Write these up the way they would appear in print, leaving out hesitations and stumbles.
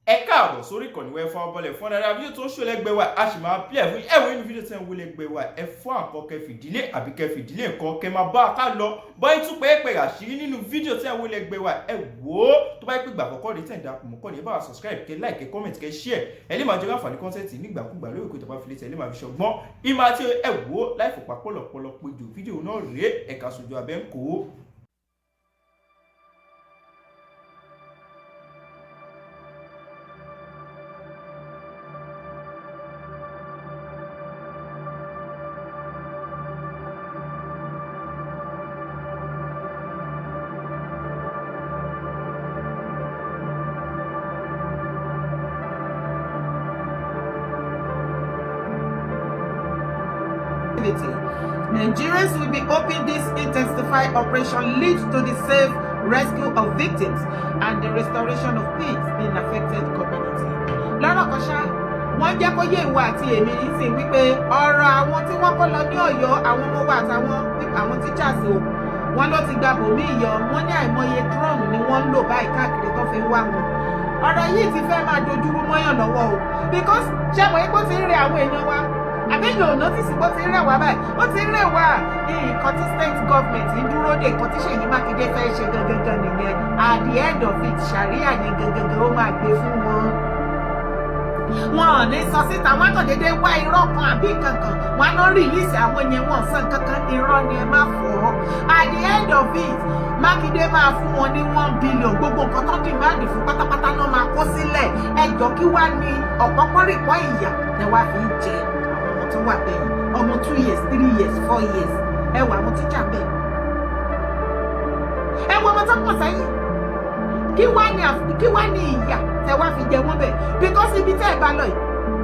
Ẹ káàbọ̀ sórí ìkànnì wẹ́ fún ọbọ̀lẹ̀ fún ọ̀dàdà fídíò tó ń ṣó lẹ́gbẹ̀ẹ́ wa, a sì máa pílẹ̀ fún ẹ̀wọ̀n inú fídíò tẹ́ ń wó lẹ́gbẹ̀ẹ́ wa. Ẹ fún àkọ́ kẹ fìdílé àbí kẹ fìdílé nǹkan kẹ máa bá a ká lọ báyìí tún pẹ́ẹ́pẹ́ àṣírí nínú fídíò tẹ́ ń wó lẹ́gbẹ̀ẹ́ wa. Ẹ wò ó, tó bá yẹ pé ìgbà àkọ́kọ́ rèé tẹ̀ ń darapọ̀ mọ́ kọ́ni, ẹ bá wa subscribe, kẹ like, kẹ comment, kẹ share. Ẹ lè máa jẹ láǹfààní content nígbàkúgbà lórí ìkó ìtàpá filẹ̀ tẹ̀ lè máa fi ṣọgbọ́n ìmọ̀ àti ẹ wò ó láì fòpá pọ̀lọpọ̀lọ péjọ fídíò náà rèé. Ẹ̀ka sojú abẹ́ ń kó. Activity. Nigerians will be hoping this intensified operation leads to the safe rescue of victims and the restoration of peace in affected community. Lọ́rọ̀ kan ṣá, wọ́n jẹ́ kó yé ìwọ àti èmi nísìn wípé ọ̀rọ̀ àwọn tí wọ́n kó lọ ní Ọ̀yọ́, àwọn ọmọ wa àtàwọn àwọn teachers o, wọ́n ló ti gba bòmí yọ. Wọ́n ní àìmọye drone ni wọ́n ń lò báyìí káàkiri tó fi ń wá wọn. Ọ̀rọ̀ yìí ti fẹ́ máa dojúrú mọ́yàn lọ́wọ́ o, because ṣé mo yẹ kó ti ń rẹ àwọn èèyàn wa, àbẹ́yìn ò notice bó ti ń rẹ̀ wá báyìí? Ó ti ń rẹ̀ wá. Nǹkan tí state government ń dúró dè, nǹkan tí Ṣèyí Mákindé fẹ́ ṣe gangan nìyẹn. At the end of it, sharia yẹn gangan ó máa gbé fún wọn. Wọn ò ní sọ síta, wọn kàn déédéé wá irọ́ kan àbí kankan, wọn á lọ release àwọn yẹn, wọn sàn kankan. Irọ́ ni, ẹ má fọ́. At the end of it, Mákindé máa fún wọn ní 1 billion. Gbogbo nǹkan tó demand fún pátápátá náà máa kó sílẹ̀. Ẹjọ́, kí wá ní ọ̀pọ̀pọ̀rìpọ̀ ìyà tẹ wá fi ń jẹ àwọn ọmọ tó wà bẹ́ẹ̀, ọmọ 2 years, 3 years, 4 years? Ẹ wà àwọn tíjà bẹ́ẹ̀, ẹ wọ ọmọ tó pọ̀ sẹ́yìn. Kí wá ní ìyà tẹ wá fi jẹ wọ́n bẹ́ẹ̀? Because ibi tẹ́ ẹ bá lọ yìí,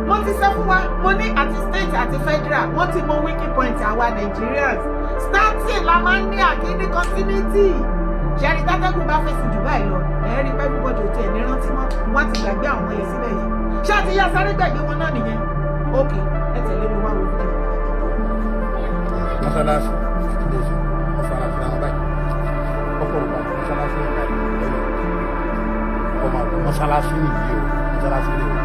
mo ti sọ fún wa, mo ní àti state àti federal, wọ́n ti mọ weak point àwa Nigerians. Starting la máa ń ní àkíní continuity. Ṣẹ́ni tátẹ́gùn bá fèsì jù báyìí lọ, ẹ̀ rí pé everybody ò tiẹ̀ ní rántí mọ́. Wọ́n ti gbàgbé àwọn ọmọ yẹn síbẹ̀ yẹn. Ṣé àti yá sáré gbàgbé wọn náà nìyẹn? Ok, ẹ tẹ̀lé mi wá wo fídíò. Mọ́sálásí ilé ìsìn wọ́n fara síra wọn báyìí. Ọkọ̀ ògbà mọ́sálásí yẹn báyìí lẹ́yìn ọmọ àgọ́ mọ́sálásí nìyí o, mọ́sálásí rẹ̀ o,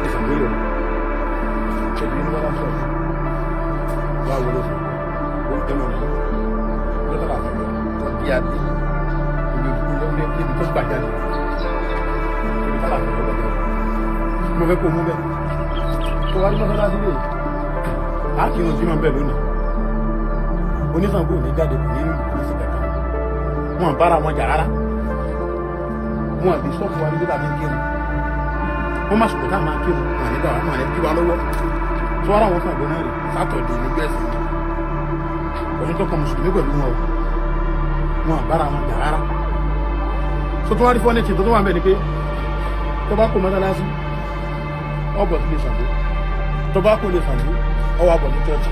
ìsàgbélé o, ṣèlú ní wọ́n sọ̀rọ̀ wá wọlé sí o ẹnu ọ̀nà lọ́sọ̀rọ̀ àfihàn tó di adé ibi tó gbà jáde, ibi tó làwọn ọ̀gbà jáde. Mo fẹ́ kó mú bẹ́ẹ̀ tó wá ní mọ́sálásí rẹ̀ á kí irun jímọ̀ bẹ́ẹ̀ lónìí. Oníṣàngó ò ní jáde, kò ní ní sí kankan. Wọn bára wọn jà rárá, wọn àbí sọ́ọ̀fù wa níbi tàbí kírun. Wọn má sọ̀rọ̀ tá a máa kírun, wọn ní dára, wọn ní kí wa lọ́wọ́ tó wàrà wọn. Ṣàngó náà rè Saturday ní gbẹ̀sì òní tó kan mùsùlùmí pẹ̀lú wọn o, wọn bára wọn jà rárá. Sọtún wá rí fọ́nẹ́tì tó tó wà ń bẹ̀ ni pé tó bá kó mọ́sálásí ọ̀bọ̀ sí lè Ṣàngó, tó bá kó lè Ṣàngó ọwọ́ àbọ̀ ní church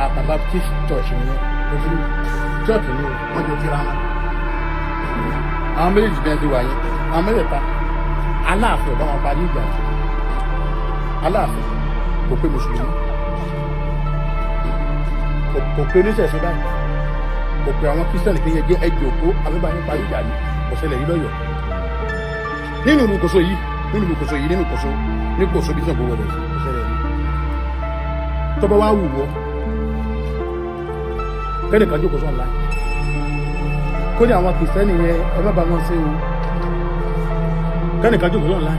àtà Baptist church nìyẹn. Ojú church ni wọ́n jọ kíra wọn. Àwọn méjèèjì bẹ́ẹ̀ ti wà yẹn, àwọn mẹ́tẹ̀ẹ̀ta, Aláàfin ọba wọn parí ìjà. Aláàfin kò pé mùsùlùmí, kò pé oníṣẹ̀ṣe báyìí, kò pé àwọn Christian pé yẹn jẹ́ ẹjọ́ kó abẹ́báyé parí ìjà ni. Kò ṣẹlẹ̀ yìí lọ́yọ̀ọ́ nínú ìlú Kòso yìí, nínú ìlú Kòso yìí, nínú Kòso, ní Kòso bí Ṣàngó wọlé sí, kò ṣẹlẹ̀ yìí. Tọ́ba wa wù wọ́ kẹ́nìkan jókòó sọ̀nla kó ní àwọn Christian yẹn, ẹ má bá wọn ṣe o. Kẹ́nìkan jókòó sọ̀nla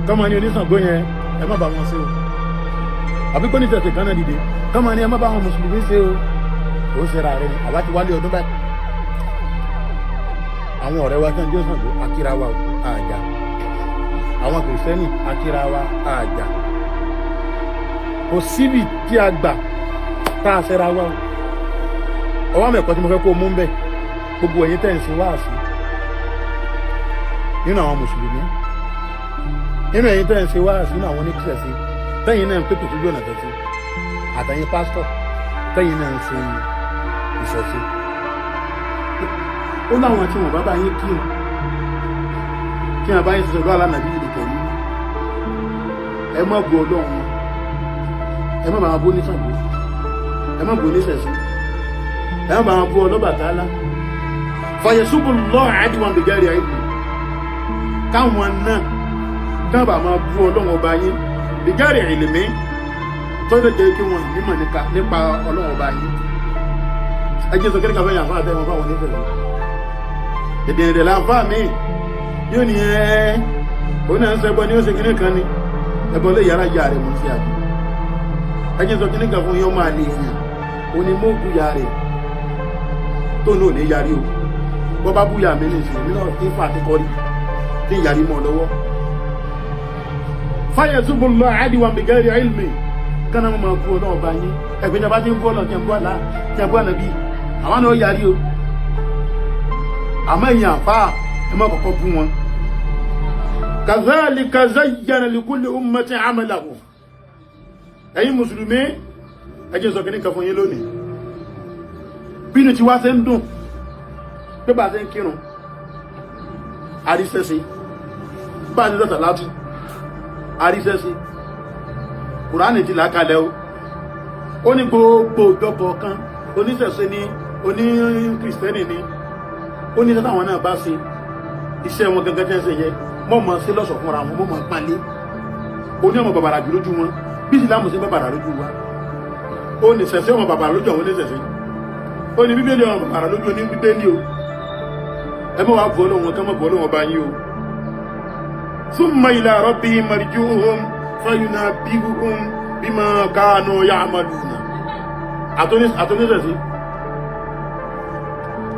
kọ́mọ ní oníṣàngó yẹn, ẹ má bá wọn ṣe o. Àbí kó ní tẹ̀sí kan náà dìde, kọ́mọ ní ẹ má bá wọn mùsùlùmí ṣe o. Ó ṣe ra rẹ ni. Àwa ti wálé ọdún báyìí. Àwọn ọ̀rẹ́ wa tán jẹ́ Ṣàngó, akíra wa àjà. Àwọn Christian, akíra wa àjà. Kò síbi tí a gbà tá a ṣẹra wa o. Ọwọ́ àmì ẹ̀kọ́ tí mo fẹ́ kó o mú ń bẹ̀, gbogbo ẹ̀yin tẹ̀ ń ṣe wáàsí nínú àwọn mùsùlùmí, nínú ẹ̀yin tẹ̀ ń ṣe wáàsí nínú àwọn oníkìsẹ̀sí, tẹ̀yin náà ń pèpè sójú ọ̀nà tẹ̀sí, àtẹ̀yin pásítọ̀ tẹ̀yin náà ń ṣe ìṣẹ̀ṣe, ó láwọn tí wọn bá bá yín kírun, tí wọn bá yín ṣiṣẹ́ lọ́wọ́ alánàbí ìlú kẹ́yìn, ẹ má bu Ọlọ́run, ẹ má bàa bú oníṣàngó, ẹ má bú oníṣẹ̀ṣe, ẹ má bàa bú Ọlọ́bàtálá. Fàyẹ̀sùbù lọ́ọ̀ àdìwọ̀n bìgẹ́rì àìlú. Káwọn náà dábàá máa bú Ọlọ́run Ọba yín بغير علم, tọ́jú jẹ́ kí wọ́n nímọ̀ nípa Ọlọ́run Ọba yín. Ẹ jẹ́ sọ kíríkà fẹ́yìn àfáà tẹ́wọ́n fáwọn onífẹ̀ẹ́ èdè rẹ̀ láǹfà mi yóò ní ẹ́ òun náà ń sọ ẹbọ ní ó ṣe kíní kan ni ẹbọ lè yàrá ya rẹ̀ mọ̀ sí àbí. Ẹ jẹ́ sọ kíní kan fún yín, ọmọ àlè èèyàn òní mọ́ búya rẹ̀ tó náà ní yarí o. Bọ́ bá búya mi ní ìsìn nínú ìfà àtikọ́rí tí ń yarí mọ́ lọ́wọ́. فيسبوا الله عدوا بغير علم. Kánà mọ́ máa bú Ọlọ́run Ọba yín. Ẹ̀gbẹ́ ní a bá ti ń bú Ọlọ́run, tí a ń bú àlá, tí a bú ànábì, àwọn náà yarí o. Àmọ́ èèyàn àfáà, ẹ má kọ́kọ́ bú wọn. كذلك زين لكل أمة عملهم. Ẹ̀yin mùsùlùmí, ẹ jẹ́ sọ kìíní kan fún yín lónìí. Bínú tí wá ṣe ń dùn pé bá a ṣe ń kírun àríṣẹ́ṣe, bá a ṣe sọ̀tà látú àríṣẹ́ṣe, Kùránì ti làákalẹ̀ o. Ó ní gbogbo ìjọ kọ̀ọ̀kan, oníṣẹ̀ṣe ni, oní kìrìsìtẹ́nì ni, ó ní táwọn náà bá ṣe iṣẹ́ wọn gangan tẹ́ ń ṣe yẹ mọ́ mọ́ sí lọ́sọ̀ fúnra wọn, mọ́ mọ́ pálé ó ní ọmọ bàbàrà jù lójú wọn bí ìsìlámù sí bàbàrà lójú wa. Ó ní ṣẹ̀ṣẹ̀ ọmọ bàbàrà lójú àwọn oníṣẹ̀ṣẹ̀, ó ní Bíbélì ọmọ bàbàrà lójú oní Bíbélì o. Ẹ mọ́ wàá bọ́ lọ́wọ́ kán mọ́ bọ́ lọ́wọ́ bá yín o. ثم إلى ربهم مرجعهم فينبئهم بما كانوا يعملون. Àtọ́níṣẹ̀ṣẹ̀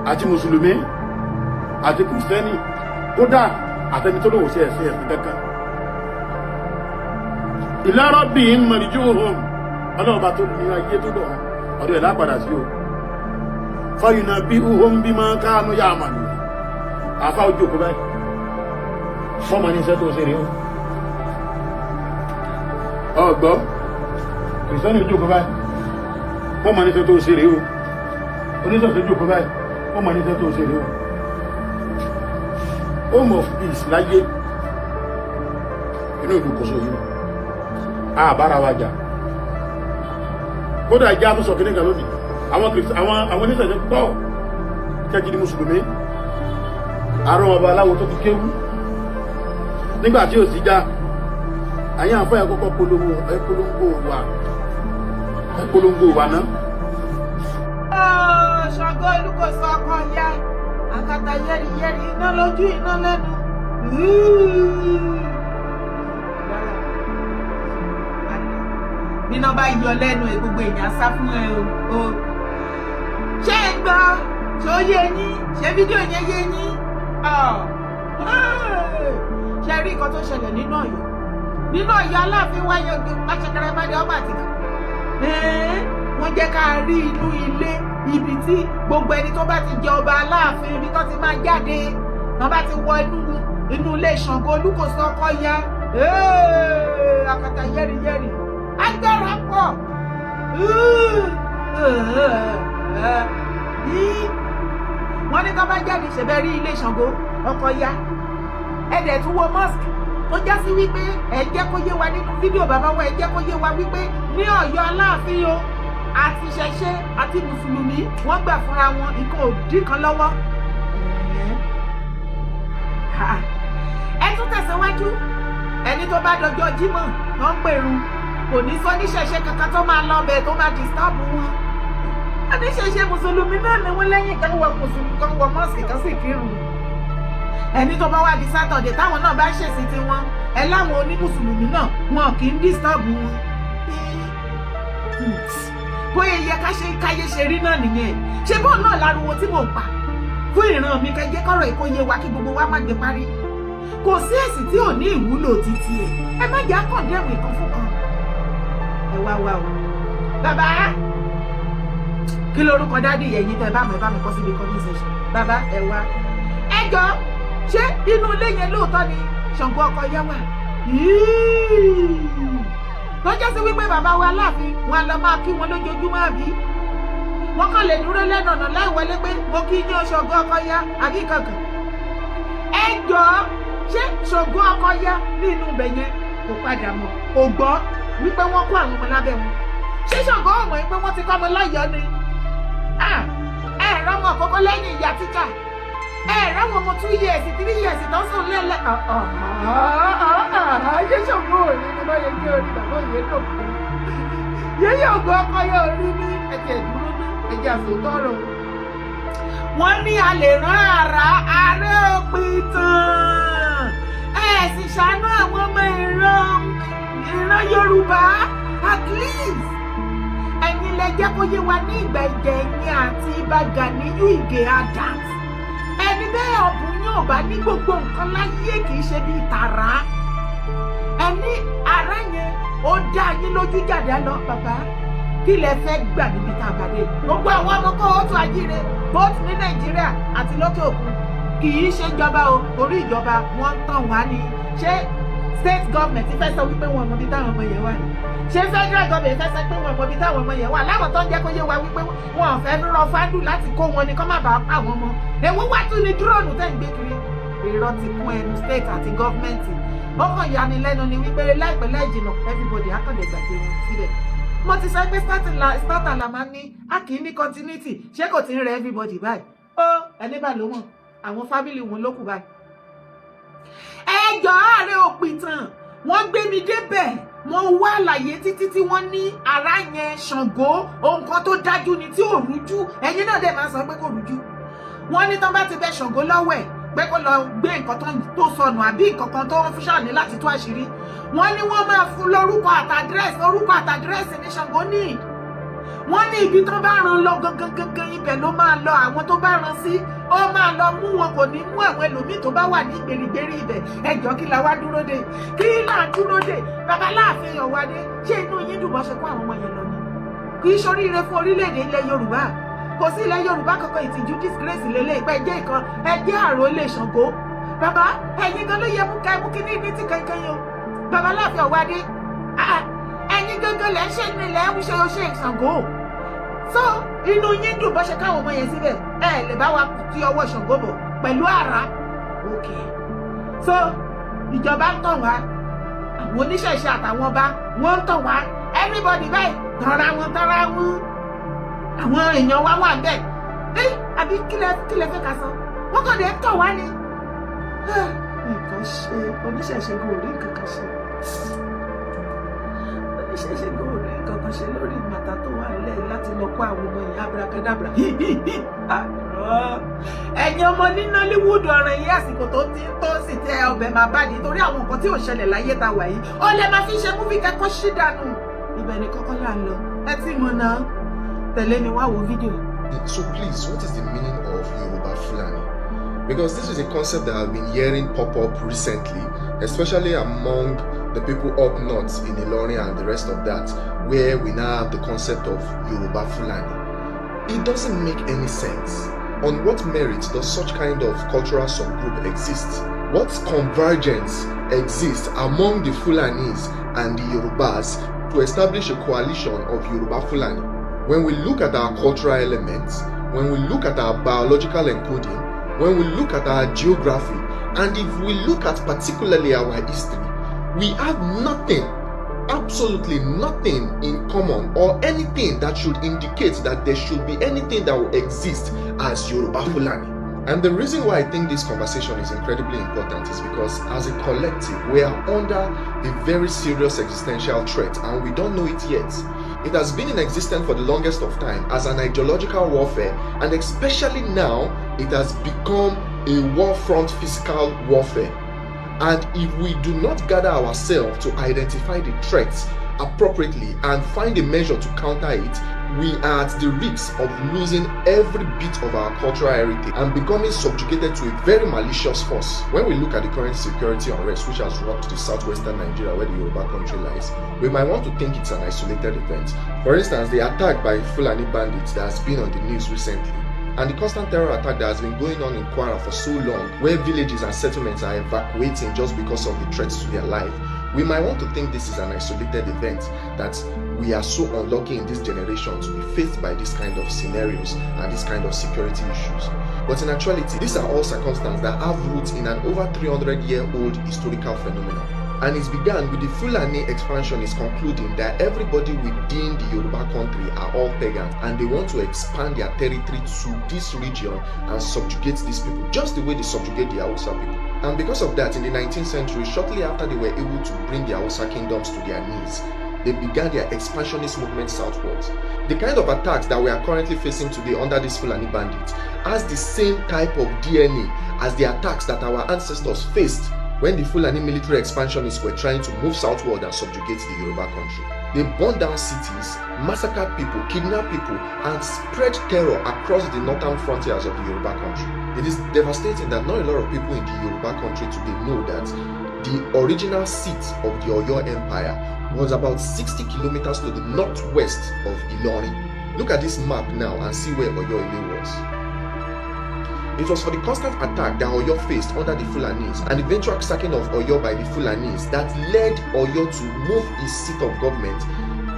àti mùsùlùmí àti kìrìsìtẹ́nì, kódà àtẹni tó lòwò sí ẹ̀sìn ẹ̀sìn kankan, إلى ربهم مرجعهم. Ọlọ́ọ̀bá tó ní ayé tó lọ, ọdún ẹ̀ lápadà sí o. فينبئهم بما كانوا يعملون. Àfa ojú òkú báyìí, fọ́ọ̀mù ní iṣẹ́ tó ṣe rí o. Ọgbọ́ kìrìsìtẹ́nì ojú òkú báyìí, fọ́ọ̀mù ní iṣẹ́ tó ṣe rí o. Oníṣẹ̀ṣẹ̀ ojú òkú báyìí, fọ́ọ̀mù ní iṣẹ́ tó ṣe rí o. Home of peace láyé inú ìlú Kòso yìí, a bára wa jà. Kódà ìjà tó sọ kí nìkan lónìí, àwọn oníṣẹ̀ṣẹ̀ pọ̀ kẹ́kì ní mùsùlùmí, àrùn ọba aláwo tó ti kéwú nígbà tí ò sí já. Àyìn àfọyà kọ́kọ́ polówó, ẹ polongo wà, ẹ polongo wà ná. Ṣàngó Olúkòso ọkọ ya àkàtà yẹ́rìyẹ́rì, iná lójú, iná lẹ́nu. Rárá. Bíná bá yọ lẹ́nu ẹ̀, gbogbo èèyàn sá fún ẹ o. Ṣé ẹ gbọ́? Ṣó yé yín? Ṣé fídíò yẹn yé yín? Ṣe rí nǹkan tó ṣẹlẹ̀ nínú Ọ̀yọ́? Nínú Ọ̀yọ́ Aláàfin wáyé pàṣẹkẹrẹ bá dé ọmọ àtìkà, wọ́n jẹ́ ká rí inú ilé ibi tí gbogbo ẹni tó bá ti jẹ ọba Aláàfin, ibi tó ti máa jáde, wọ́n bá ti wọ inú ilé Ṣàngó Olúkòso ọkọ ya àkàtà yẹ́rìyẹ́rì, agbára pọ̀. Wọ́n ní ká bá jáde, ṣẹ̀bẹ̀ rí ilé Ṣàngó ọkọ ya, ẹ̀dẹ̀ tún wọ mosque tó já sí wípé ẹ jẹ́ kó yé wa nínú fídíò bàbá wa, ẹ jẹ́ kó yé wa wípé ní Ọ̀yọ́ Aláàfin o, àti ṣẹ̀ṣẹ̀ àti mùsùlùmí, wọ́n gbà fúnra wọn, ìkan ò dín kan lọ́wọ́. Ẹ tún tẹ̀síwájú. Ẹni tó bá dọjọ́ Jímọ̀ tó ń pèrun, kò ní sọ níṣẹ̀ṣẹ̀ kankan tó máa lọ bẹ̀ tó máa disturb wọn. Oníṣẹ̀ṣẹ̀, mùsùlùmí náà ni wọ́n, lẹ́yìn kan wọ mùsùlùmí kan wọ mosque kan sì kírun. Ẹni tó bá wá di Saturday, táwọn náà bá ṣèṣì tiwọn, ẹ láwọn onímùsùlùmí náà, wọn kì í disturb wọn. Bóyá yẹ ká ṣe káyé ṣe rí náà nìyẹn. Ṣé bóun náà láriwo tí mò ń pa fún ìran mi, kẹjẹ kọ́rọ̀ èkó yé wa, kí gbogbo wa má gbé parí. Kò sí èsì tí ò ní ìwúlò títí ẹ. Ẹ má jẹ́ àkàndéwì kan fún kan. Ẹ wá wá o, bàbá, kí lorúkọ daddy ẹ̀yin tẹ́ bá mọ̀, ẹ bá mi kọ síbi comment section. Bàbá, ẹ wá, ẹ jọ, ṣé inú ilé yẹn lóòótọ́ ni Ṣàngó ọkọ yẹn wà tó jẹ́ sí wípé bàbá wa Aláàfin wọn lọ máa kí wọn lójoojúmọ́, àbí wọ́n kàn lè dúró lẹ́nu ọ̀nà láì wọlé pé mo kí yín Ṣàngó ọkọ ya àbí kankan? Ẹ jọ, ṣé Ṣàngó ọkọ ya nínú ibẹ̀ yẹn kò padà mọ̀, kò gbọ́ wípé wọ́n kó àwọn ọmọ lábẹ́ wọn? Ṣé Ṣàngó ọmọ yìí pé wọ́n ti kọ́ ọmọ lọ́yọ̀ọ́ ni? Ẹ rọmọ àkọ́kọ́ lẹ́yìn ìyá tíjà. Ẹ ráwọn ọmọ 2 years, 3 years tó ń sùn lẹ́lẹ̀. Ayé Ṣàngó òní ni báyẹn kí orí bàbá yẹn dùn kú. Yẹ́yẹ́ ògùn ọkọ yóò rí ní ẹ̀jẹ̀ dúró ní ẹ̀jẹ̀ àsòtọ́rọ̀. Wọ́n ní a lè rán àrà ààrẹ òpìtàn. Ẹ sì ṣàánú àwọn ọmọ ìran Yorùbá. At least ẹ̀yin lẹ jẹ́ kó yé wa ní ìgbà ìjẹ̀yìn àti Ìbà Ganiyu Ìgè Adams. Ẹni bẹ́ẹ̀ ọ̀bùn yóò bá ní gbogbo nǹkan láyé, kì í ṣe bíi tààrà. Ẹni ara yẹn ó dá yín lójú jàdá lọ. Bàbá, kí lẹ fẹ́ gbà níbi tá a bá dé? Gbogbo àwọn ọmọ kóòtù àjíire, both ní Nàìjíríà àti lókè òkun, kì í ṣe ìjọba o, torí ìjọba wọn ń tàn wá ní. Ṣé state government fẹ́ sọ wípé wọn mọ ibi táwọn ọmọ yẹn wà ní? Ṣé federal government fẹ́ sọ pé wọn mọ ibi táwọn ọmọ yẹn wà? Láwọn tó ń jẹ́ kó yé wa wípé wọn ò fẹ́ rọ fáńdù láti kó wọn ni kó má bàa pa àwọn ọmọ. Èwo wá tún ní drone tẹ́ ń gbé kiri? Irọ́ ti kún ẹnu state àti government. Ó kàn yani lẹ́nu ni wípé láìpẹ́ láì jìnnà, everybody á kàn lè gbàgbé wọn síbẹ̀. Mo ti sọ pé starter la máa ní, a kì í ní continuity. Ṣé kò ti ń rẹ everybody báyìí? Ó ẹni bá ló mọ̀ àwọn family wọn ló kù báyìí. Ẹjọ́ ààrẹ òpìtàn, wọ́n gbé mi débẹ̀, mo wá àlàyé títí tí wọ́n ní ara yẹn Ṣàngó, ohun kan tó dájú ni tí ò rújú. Ẹ̀yin náà dẹ̀ máa sọ pé kò rújú. Wọ́n ní tán bá ti bẹ Ṣàngó lọ́wọ́ ẹ̀ pé kó lọ gbé nǹkan tó sọnù àbí nǹkan kan tó ń ṣàní láti tú àṣírí, wọ́n ní wọ́n máa fún lórúkọ àtàdírẹ́sì. Orúkọ àtàdírẹ́sì ní Ṣàngó ní. Wọ́n ní ibi tó bá rán lọ gangan gangan, ibẹ̀ ló máa lọ. Àwọn tó bá rán sí, ó máa lọ mú wọn, kò ní mú àwọn ẹlòmíì tó bá wà ní gbèrígbèrí ibẹ̀. Ẹjọ́, kí la wá dúró dé? Kí là ń dúró dé? Bàbá Láàfin Ọ̀wádé, ṣé inú yín dùn bọ́ ṣe kó àwọn ọmọ yẹn lọ ni? Kì í ṣoríire fún orílẹ̀-èdè ilẹ̀ Yorùbá. Kò sí ilẹ̀ Yorùbá kankan. Ìtìjú, disgrace lélẹ̀ ìpẹ́ jẹ́ ìkan. Ẹ jẹ́ àròlé Ṣàngó. Bàbá, ẹ̀yin gan ló yẹ mú ká mú kí ní tí kankan yín o. Bàbá Láàfin Ọ̀wádé, ẹ̀yin gangan lẹ́ ń ṣe ní ilẹ̀ ń ṣe ṣe Ṣàngó. So inú yín dùn bọ́ ṣe káwọn ọmọ yẹn síbẹ̀? Ẹ lè bá wa tí ọwọ́ Ṣàngó bọ̀ pẹ̀lú àrá. Okay, so ìjọba ń tàn wá, àwọn oníṣẹ̀ṣe àtàwọn ọba wọ́n ń tàn wá, everybody báyìí tọ́ra wọn tọ́ra wọn. Àwọn èèyàn wa wà bẹ́ẹ̀ ẹ, àbí kílẹ̀ fẹ́ ká sọ? Wọ́n kàn dé tàn wá ni. Nǹkan ṣe oníṣẹ̀ṣe kò rí nǹkan kan ṣe, oníṣẹ̀ṣe kò rí nǹkan kan ṣe lórí màtá tó wà nílẹ̀ láti lọ kó àwọn ọmọ yẹn. Abracadabra. Ẹ̀yin ọmọ ní Nollywood, ọ̀ràn yìí àsìkò tó ti tó sì tẹ ọbẹ̀ máa bá nítorí àwọn nǹkan tí ò ṣẹlẹ̀ láyé ta wà yìí, ó lè máa fi ṣe movie kẹ́kọ̀ọ́ ṣí dànù. Ibẹ̀ ni kọ́kọ́ là ń lọ. Ẹ tí mo náà tẹ̀lé mi wá wo fídíò. So please, what is the meaning of Yoruba Fulani? Because this is a concept that I've been hearing pop up recently, especially among the people up north in Ilorin and the rest of that, where we now have the concept of Yoruba Fulani. It doesn't make any sense. On what merit does such kind of cultural subgroup exist? What convergence exists among the Fulanis and the Yorubas to establish a coalition of Yoruba Fulani? When we look at our cultural elements, when we look at our biological encoding, when we look at our geography, and if we look at particularly our history, we have nothing, absolutely nothing in common or anything that should indicate that there should be anything that will exist as Yoruba Fulani. And the reason why I think this conversation is incredibly important is because as a collective, we are under a very serious existential threat and we don't know it yet. It has been in existence for the longest of time as an ideological warfare, and especially now, it has become a war front physical warfare. And if we do not gather ourselves to identify the threats appropriately and find a measure to counter it, we are at the risk of losing every bit of our cultural heritage and becoming subjugated to a very malicious force. When we look at the current security unrest which has rocked the southwestern Nigeria, where the Yoruba country lies, we might want to think it's an isolated event. For instance, the attack by Fulani bandits that has been on the news recently and the constant terror attack that has been going on in Kwara for so long, where villages and settlements are evacuating just because of the threats to their life, we might want to think this is an isolated event, that we are so unlucky in this generation to be faced by this kind of scenarios and this kind of security issues. But in actuality, these are all circumstances that have roots in an over 300-year-old historical phenomenon. And it began with the Fulani expansionists concluding that everybody within the Yoruba country are all pagans and they want to expand their territory to this region and subjugate these people, just the way they subjugate the Hausa people. And because of that, in the 19th century, shortly after they were able to bring the Hausa kingdoms to their knees, they began their expansionist movement southwards. The kind of attacks that we are currently facing today under these Fulani bandits has the same type of DNA as the attacks that our ancestors faced when the Fulani military expansionists were trying to move southward and subjugate the Yoruba country. They burned down cities, massacred people, kidnapped people, and spread terror across the northern frontiers of the Yoruba country. It is devastating that not a lot of people in the Yoruba country today know that the original seat of the Oyo Empire was about 60 kilometers to the northwest of Ilorin. Look at this map now and see where Oyo Ile was. It was for the constant attack that Oyo faced under the Fulanis and eventual sacking of Oyo by the Fulanis that led Oyo to move its seat of government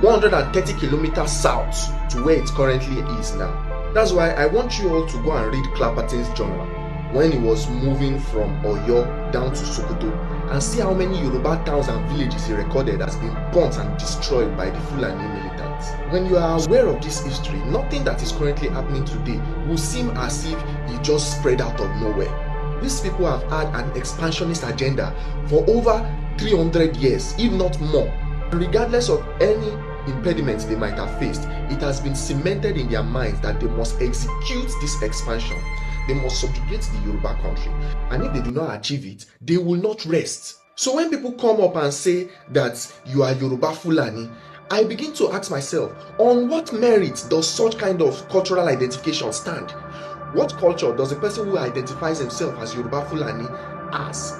130 kilometers south to where it currently is now. That's why I want you all to go and read Clapperton's journal when he was moving from Oyo down to Sokoto and see how many Yoruba towns and villages he recorded as being burnt and destroyed by the Fulani militants. When you are aware of this history, nothing that is currently happening today will seem as if it just spread out of nowhere. These people have had an expansionist agenda for over 300 years, if not more. Regardless of any impediments they might have faced, it has been cemented in their minds that they must execute this expansion. They must subjugate the Yoruba country. And if they do not achieve it, they will not rest. So when people come up and say that you are Yoruba Fulani, I begin to ask myself, on what merit does such kind of cultural identification stand? What culture does a person who identifies himself as Yoruba Fulani has?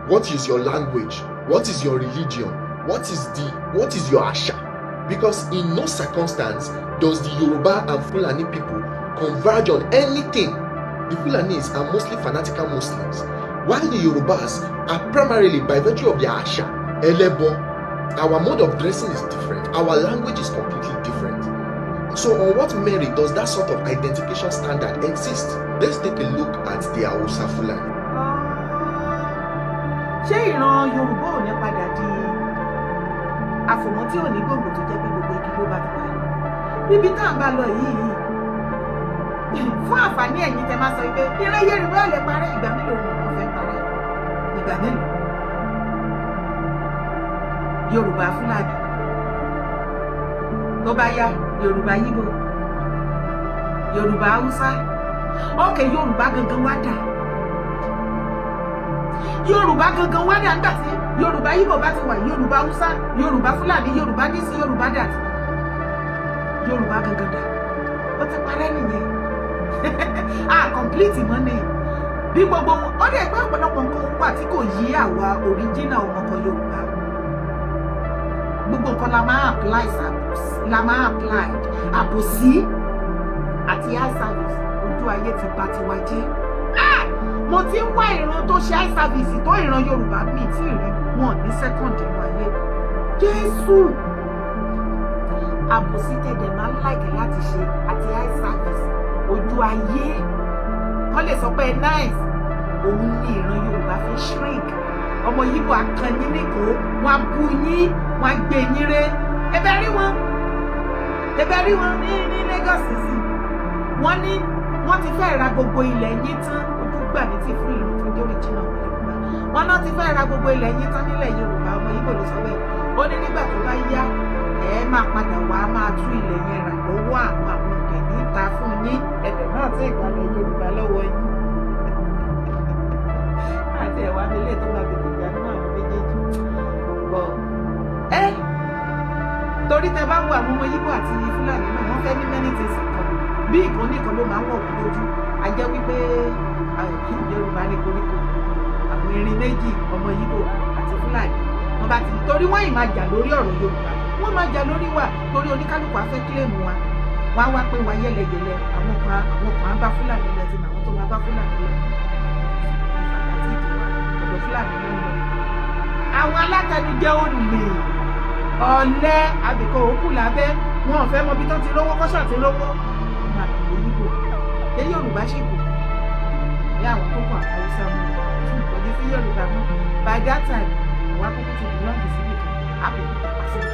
What is your language? What is your religion? What is your àṣà? Because in no circumstance does the Yoruba and Fulani people converge on anything. The Fulanis are mostly fanatical Muslims, while the Yorubas are primarily, by virtue of their àṣà, ẹlẹ́bọ. Our mode of dressing is different. Our language is completely different. So on what merit does that sort of identification standard exist? Let's take a look at the Hausa Fulani. Ṣé ìran Yorùbá ò ní padà di àfòmọ́ tí ò ní gbòǹgbò, tó jẹ́ pé gbogbo igi ló bá ti wá níbi tá à ń bá lọ yìí? Fún àǹfààní ẹ̀yin tẹ́ máa sọ pé ìran Yorùbá ò lè parẹ́, ìgbà mélòó ni wọ́n fẹ́ parẹ́? Ìgbà mélòó? Yorùbá Fúlàní, tó bá yá, Yorùbá Yíbò, Yorùbá Haúsá. Ókè, Yorùbá gangan wá dà? Yorùbá gangan wá dà? Nígbà tí Yorùbá Yíbò bá ti wà, Yorùbá Haúsá, Yorùbá Fúlàní, Yorùbá this, Yorùbá that, Yorùbá gangan dà? Ó ti parẹ́ nìyẹn. A complete mọ́ ni bí gbogbo wọn. Ó dẹ̀ pé ọ̀pọ̀lọpọ̀ nǹkan wà tí kò yí àwa original ọmọkọ Yorùbá. Gbogbo nǹkan la máa apply, la máa apply àbòsí àti eye service. Ojú ayé ti bà tiwa jẹ́. Mo ti ń wá ìran tó ṣe eye service tó ìran Yorùbá, mi tí ì rí wọn ní second nínú ayé. Jésù, àbòsí tẹ̀dẹ̀ máa ń like láti ṣe àti eye service, ojú ayé kọ́ lè sọ pé nice. Òun ní ìran Yorùbá fi shrink. Ọmọ Yíbò akànyín nìkó, wọn á bu yín, wọn á gbé yín ré. Ẹbẹ rí wọn, ẹbẹ rí wọn ní Lagos sí. Wọn ní wọn ti fẹ́ ra gbogbo ilẹ̀ yín tán. Ojú gbà mí tì fún ìran tó jẹ́ original ọmọ Yorùbá. Wọn náà ti fẹ́ ra gbogbo ilẹ̀ yín tán nílẹ̀ Yorùbá. Ọmọ Yíbò ló sọ bẹ́ẹ̀. Ó ní nígbà tó bá yá, ẹ máa padà wá máa tú ilẹ̀ yẹn rà lọ́wọ́ àwọn òdẹ̀ níta fún yín. Ẹ̀dẹ̀ náà tí ìpàlẹ̀ Yorùbá lọ́wọ́ yín àti ẹ̀wà nílé tó máa tètè gbà nínú àwọn méjèèjì bọ̀ ẹ́. Torí tẹ bá wo àwọn ọmọ Yíbò àti Fúlàní náà, wọ́n fẹ́ ní many things in common. Bí ìkan nìkan ló máa ń wọ̀ wọ́n lójú. A jẹ́ wípé Yorùbá ní koríko àwọn erin méjì, ọmọ Yíbò àti Fúlàní. Wọ́n bá ti torí wọ́n ì máa jà lórí ọ̀rọ̀ Yorùbá, wọ́n máa jà lórí wa, torí oníkálukú á fẹ́ claim wa. Wọ́n á wá pé wa yẹ́lẹyẹ̀lẹ. Àwọn kan á bá Fúlàní lọ, ti àwọn tó máa bá Fúlàní lọ ìfàkàtì ìdìbò ọ̀dọ̀ Fúlàní ló ń lọ. Àwọn alátẹnujẹ, olè, ọ̀lẹ, àbíkọ òkú lábẹ́, wọn ò fẹ́ mọ ibi tó ti rówó, kọ́ṣà ti rówó, wọn máa tẹ̀lé Yíbò. Ṣé Yorùbá ṣì kù ní àwọn tó kọ àwọn Haúsá mú? Kò ní sí Yorùbá mọ́ by that time. Àwa kúkú ti belong síbì kan, a kò kú tẹ̀pá síbì.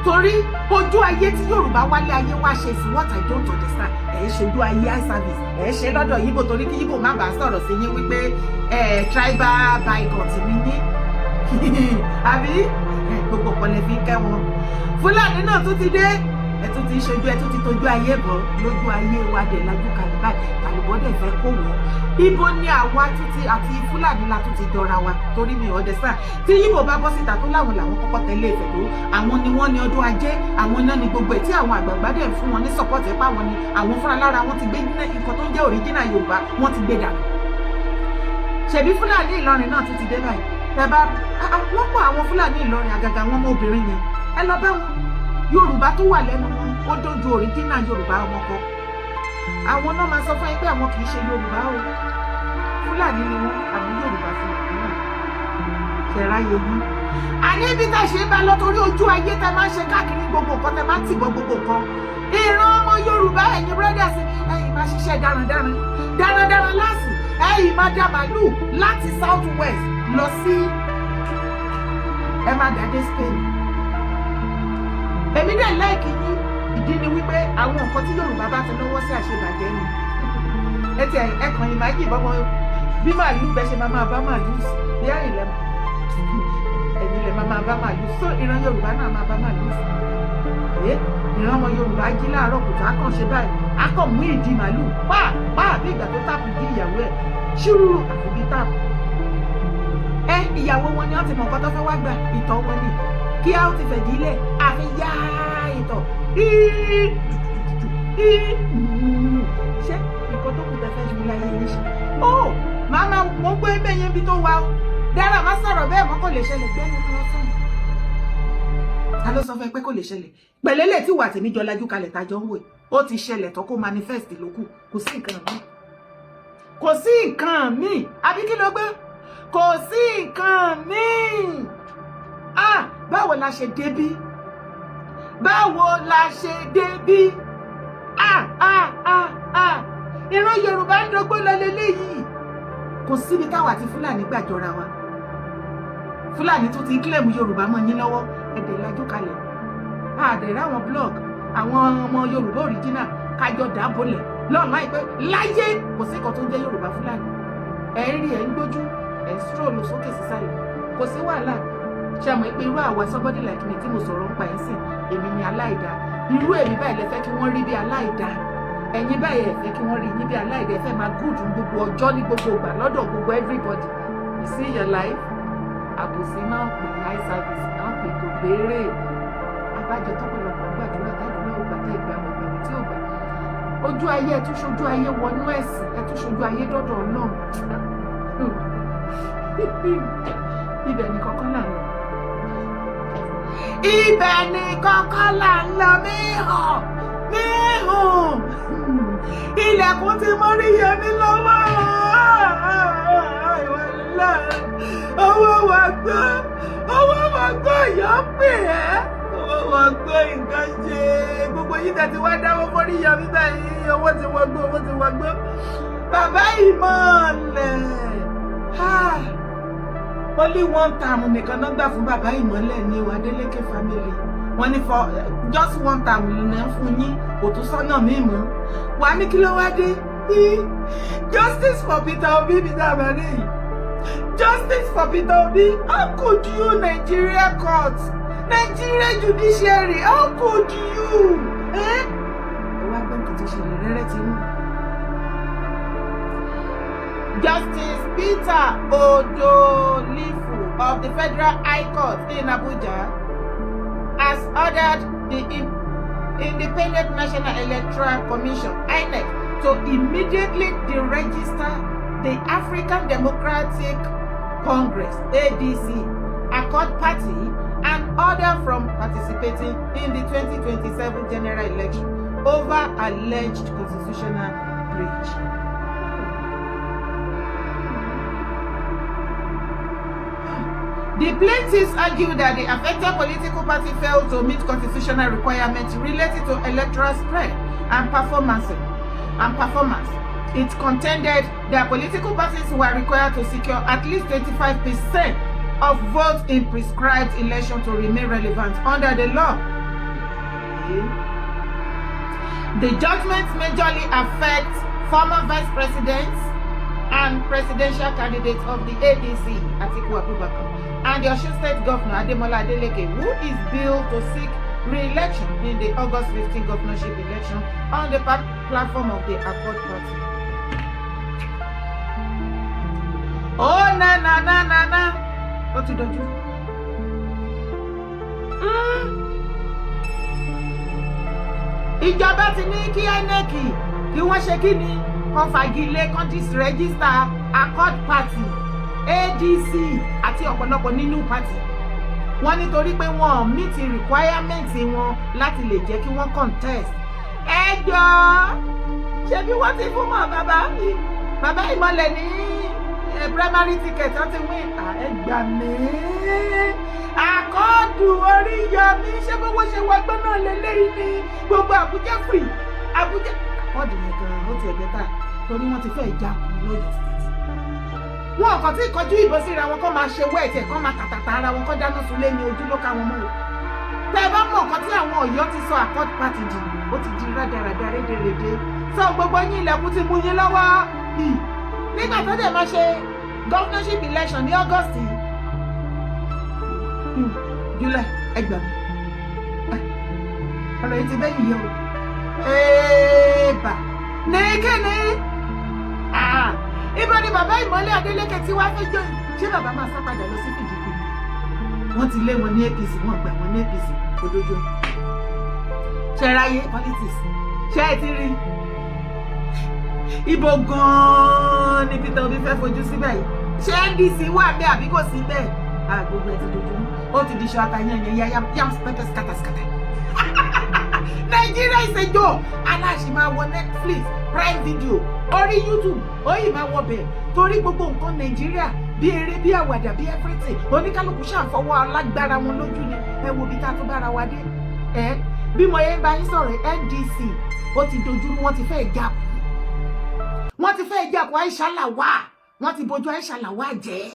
Torí ojú ayé tí Yorùbá wálé ayé wá ṣe sí, what I don't understand, ẹ̀ ń ṣojú ayé eye service, ẹ̀ ń ṣe lọ́dọ̀ Yíbò, torí kí Yíbò má bàa sọ̀rọ̀ sí yín wípé ẹ̀ tribal bigot ni yín, àbí gbogbo kan lè fi ń kẹ́ wọn. Fúlàní náà tún ti dé, ẹ tún ti ń ṣojú, ẹ tún ti tójú ayé bọ̀ lójú ayé wa dẹ̀ lajú kalẹ̀ báyìí. Kàlùbọ́ dẹ̀ fẹ́ kó wọ́. Ibo ni àwa tún ti àti Fúlàní la tún ti jọra wa? Torí mi ò understand, tí Yíbò bá bọ́ síta tó láwọn làwọn kọ́kọ́ tẹ̀lé Ifẹ̀ tó, àwọn ni wọ́n ní ọdún ajé, àwọn náà ní gbogbo ẹ̀, tí àwọn àgbààgbà dẹ̀ fún wọn ní support ẹ̀ pa wọn ni àwọn fúnra lára wọn ti gbé nǹkan tó ń jẹ́ original Yorùbá, wọ́n ti gbé dànù. Ṣebí Fúlàní Ìlọrin náà tún ti dé báyìí. Tẹ bá wọ́n pọ̀, àwọn Fúlàní Ìlọrin, àgàgà àwọn ọmọ obìnrin yẹn, ẹ lọ bá wọn, Yorùbá tó wà lẹ́nu wọn ó dójú original Yorùbá ọmọ kan. Àwọn náà máa sọ fún yín pé àwọn kì í ṣe Yorùbá o, Fúlàní ni wọn, àbí Yorùbá Fúlàní náà ṣẹ̀ráyé yín. Àní ibi tá a ṣe ń bá lọ, torí ojú ayé tẹ máa ń ṣe káàkiri, gbogbo nǹkan tẹ máa ń tìbọ̀, gbogbo nǹkan ìran ọmọ Yorùbá, ẹ̀yin brothers, ẹ̀yin máa ṣiṣẹ́ darandaran darandaran láàsì, ẹ̀yin máa dá màálù láti South West lọ sí, ẹ máa dà dé Spain. Èmi dẹ̀ like yín. Ìdí ni wípé àwọn nǹkan tí Yorùbá bá ti lọ́wọ́ sí, àṣebàjẹ́ ni. Ẹ ti ẹ kàn imagine bọ́mọ bí màálù bẹ́ẹ̀ ṣe máa máa bá màálù sí, bí àyìn lẹ ẹ̀yin lẹ máa máa bá màálù. So ìran Yorùbá náà máa bá màálù sí. Ẹ ìran ọmọ Yorùbá jí láàárọ̀ kùtù, á kàn ṣe báyìí, á kàn mú ìdí màálù pa pa, bí ìgbà tó tap dí ìyàwó ẹ̀ ṣúrúrú, àfi bí tap ẹ ìyàwó wọn ni. Wọ́n ti mọ̀ nǹkan tó fẹ́ wá gbà, ìtọ̀ wọn ni kí á ó ti fẹ̀dí lẹ̀, àfi yá ìtọ̀. Ṣé nǹkan tó kù tẹ fẹ́ fi láyé yín ṣe? Ó màmá mo gbé bẹ́yẹn bí tó wà ó dára, má sọ̀rọ̀ bẹ́ẹ̀ mọ́, kò lè ṣẹlẹ̀. Gbẹ́nu lọ́sàn. Ta ló sọ fún ẹ pé kò lè ṣẹlẹ̀? Pẹ̀lẹ́lẹ̀ tí wà tèmi jọ lajú kalẹ̀ tájọ ń wò, ó ti ṣẹlẹ̀ tó kó manifest lókù. Kò sí nǹkan míì, kò sí nǹkan míì, àbí kí ló gbé? Kò sí nǹkan míì. Ah, báwo la ṣe débí? Báwo la ṣe débí? Ah ah ah ah, ìran Yorùbá ń dógbó lọ leléyìí. Kò síbi táwa àti Fúlàní gbàjọra wa. Fúlàní tó ti ń claim Yorùbá mọ́ yín lọ́wọ́, ẹ̀dẹ̀ lajú kalẹ̀. Àdẹ̀rẹ̀ àwọn blog, àwọn ọmọ Yorùbá original, kájọ dábòlẹ̀ lọ́nà pé láyé kò sí nǹkan tó ń jẹ́ Yorùbá Fúlàní. Ẹ̀ ń rí, ẹ̀ ń gbójú, ẹ̀ ń stroll sókè sísàlẹ̀, kò sí wàhálà. Ṣe mọ̀ pé irú àwa, somebody like me tí mo sọ̀rọ̀ ń pa ẹ̀ sìn, èmi ni aláìda. Irú èmi báyìí lẹ fẹ́ kí wọ́n rí bí aláìda. Ẹ̀yin báyìí, ẹ fẹ́ kí wọ́n rí yín bí aláìda. Ẹ fẹ́ máa good ní gbogbo ọjọ́, ní gbogbo ìgbà, lọ́dọ̀ gbogbo everybody. You see your life, àbòsí náà pè ní eye service náà pè, kò béèrè abájọ tọpọlọpọ gbàdúrà tàdúrà ò gbà, tẹ ìgbà àwọn ìgbà tí ò gbà. Ojú ayé, ẹ tún ṣojú ayé wọnú ẹ̀sìn, ẹ tún ṣojú ayé dọ́dọ̀ Ọlọ́run. Ibẹ̀ ni kọ́kọ́ là ń lọ, ibẹ̀ ni kọ́kọ́ là ń lọ. Mí hàn, mí hàn, ilẹ̀kùn ti mọ́rí yẹmi lọ́wọ́. Owó wa gbọ́, owó wa gbọ́, ìyá pè ẹ́, owó wa gbọ́, nǹkan ṣe gbogbo yìí tẹ̀ tí wá dáwọ́ fọ́rí yọmí báyìí. Owó ti wọ gbọ́, owó ti wọ gbọ́. Bàbá Ìmọ̀lẹ̀, only one term nìkan náà gbà fún bàbá Ìmọ̀lẹ̀ ní o. Adeleke family, wọ́n ní for just one term ní fún yín, kò tún sọ́nà míì mọ́. Wà ní kí ló wá dé? Justice for Peter Obi, Peter Abade yìí, justice for Peter Obi. How could you, Nigeria court, Nigeria judiciary, how could you? Ẹ wá gbọ́ nǹkan tó ṣẹlẹ̀ rẹ́rẹ́ tí mú. Justice Peter Odolifu of the Federal High Court in Abuja has ordered the Independent National Electoral Commission, INEC, to immediately deregister the African Democratic Congress, ADC, Accord Party, and order from participating in the 2027 general election over alleged constitutional breach. The plaintiffs argue that the affected political party failed to meet constitutional requirements related to electoral spread and performance. And performance. It contended that political parties were required to secure at least 25% of votes in prescribed election to remain relevant under the law. The judgments majorly affect former vice presidents and presidential candidates of the ADC, Atiku Abubakar, and the Osun State Governor Ademola Adeleke, who is billed to seek re-election in the August 15 governorship election on the platform of the Accord Party. Oh, na na na na na. Ó ti dojú. Ìjọba ti ní kí INEC kí wọ́n ṣe kí ni, kán fagilé, kán disregister Accord Party, ADC àti ọ̀pọ̀lọpọ̀ nínú party wọ́n, nítorí pé wọ́n ò meet requirement wọn láti lè jẹ́ kí wọ́n contest. Ẹ jọ̀ọ́, ṣebí wọ́n ti fún mọ́ bàbá bàbá ìmọ̀lẹ̀ ní primary ticket, wọ́n ti win. Ẹ gbà mí, Accord Oríyọmí, ṣé bówó ṣe wọgbọ́n náà lélẹ́yìn ní gbogbo Àbújá free Àbújá. Accord yẹn gan-an ó ti ẹ̀ better, torí wọ́n ti fẹ́ já kú lọ́yọ̀ State. Wọn kàn tí kọjú ìbọn síra wọn, kọ́ máa ṣe wẹ́ẹ̀tì ẹ̀, kọ́ máa tàtàtà ara wọn, kọ́ dáná sunlé ní ojú ló ká wọn mọ́ o. Tẹ́ ẹ bá mọ̀ nǹkan tí àwọn Ọ̀yọ́ ti sọ Accord Party dì, ó ti di rádaràda, rédèrèdè. Sọ gbogbo yín, ilẹ̀kùn ti mú yín lọ́wọ́ nígbà tó dẹ̀ máa ṣe governorship election ní August yìí, July. Ẹ gbà mí, ọ̀rọ̀ yìí ti bẹ́yìn yẹ o. Ẹ̀ẹ́bà ní kíni, ibo ni bàbá Ìmọ̀lẹ̀ Adélékè tí wàá fẹ́ jọ? Ṣé bàbá máa sá padà lọ sí PDP? Wọ́n ti lé wọn ní APC, wọ́n gbà wọn ní APC odojú. Ṣe ráyé politics? Ṣe é ti rí ibo gan-an ni Peter Obi fẹ́ fojú síbẹ̀ yìí? Ṣé NDC wà bẹ́ẹ̀ àbí kò sí bẹ́ẹ̀? Gbogbo ẹ̀ ti dojú, ó ti di ṣọ àtàyàn yẹn, yam yam, pepper, scatter scatter. Nigeria is a joke. Aláṣì máa wọ Netflix, Prime Video, orí YouTube, ó yìí máa wọ bẹ́ẹ̀, torí gbogbo nǹkan Nàìjíríà bí eré, bí àwàdà, bí everything. Oníkálukú ṣàǹfọwọ́ alágbára wọn lójú ni. Ẹ wo ibi tá a tó bára wa dé. Ẹ bí mo yẹn ń bá yín sọ̀rọ̀, NDC ó ti dojú, wọ́n ti fẹ́ jà kú, wọ́n ti fẹ́ jà kú. Aisha Lawal, wọ́n ti bojú Aisha Lawal jẹ́.